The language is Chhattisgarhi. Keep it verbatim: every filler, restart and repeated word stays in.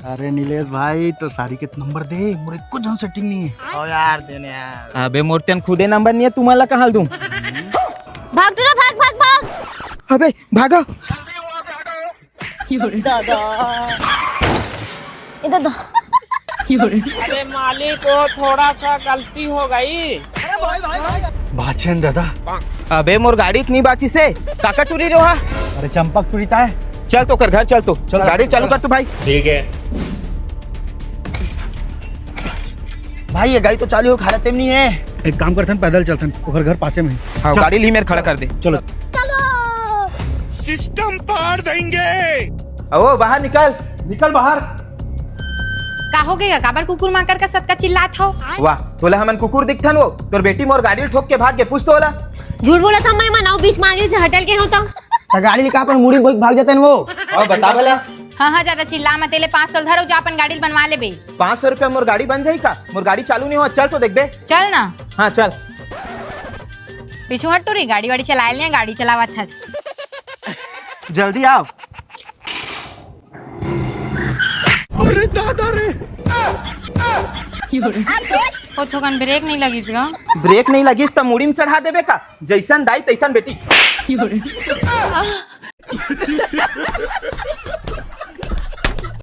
अरे नीलेश भाई, तो सारी के नंबर दे, मोर एको झन सेटिंग नहीं है। ओ यार, देने यार। अबे मोर तेन खुदे नंबर नहीं है, तुम्हारा कहाँ दूं? भाग टूरा, भाग, भाग, भाग। अबे भागा। दादा। ए दादा। अरे मालिक, वो थोड़ा सा गलती हो गई। बाचेन दादा। अबे मोर गाड़ी इतनी बाची से काका टूरी रोहा। अरे चंपक टूरी ताय। चल तो कर घर चल तो। चल गाड़ी चालू कर तो भाई। ठीक है। भाई ये गाड़ी तो चालू हो, खड़ा तेम नहीं है। एक काम करथन, पैदल चलथन, ओकर घर पासे में है। हाँ, चल। गाड़ी ली मेर खड़ा कर दे। चलो। सिस्टम पार देंगे। ओ बाहर निकल। निकल बाहर। का हो गया? काबर कुकुर माकर का सतका चिल्लात हो? वाह, तोला हमन कुकुर दिखथन वो? तोर बेटी मोर गाड़ी ठोक के भाग के, पूछ तो ओला। झूठ बोला था मैं, मनाऊ बीच मांगे से हटल के होता। त गाड़ी निकाल अपन मुड़ी बोल भाग जाते हैं वो। और बता भला। हाँ हाँ, ज्यादा चिल्ला मत, ले पाँच सौ धरो, जा अपन गाड़ी बनवा ले बे। पाँच सौ रुपया मोर गाड़ी बन जाई का? मोर गाड़ी चालू नहीं हो, चल तो देख बे। चल ना। हाँ चल। पीछू हट टूरी, गाड़ी वाड़ी चलाए ले, गाड़ी चलावत हस। जल्दी आओ। अरे दादा रे। ओ थोकन ब्रेक नहीं लगिस गा। ब्रेक नहीं लगिस त मुड़ी में चढ़ा देबे का? जैसन दाई तैसन बेटी।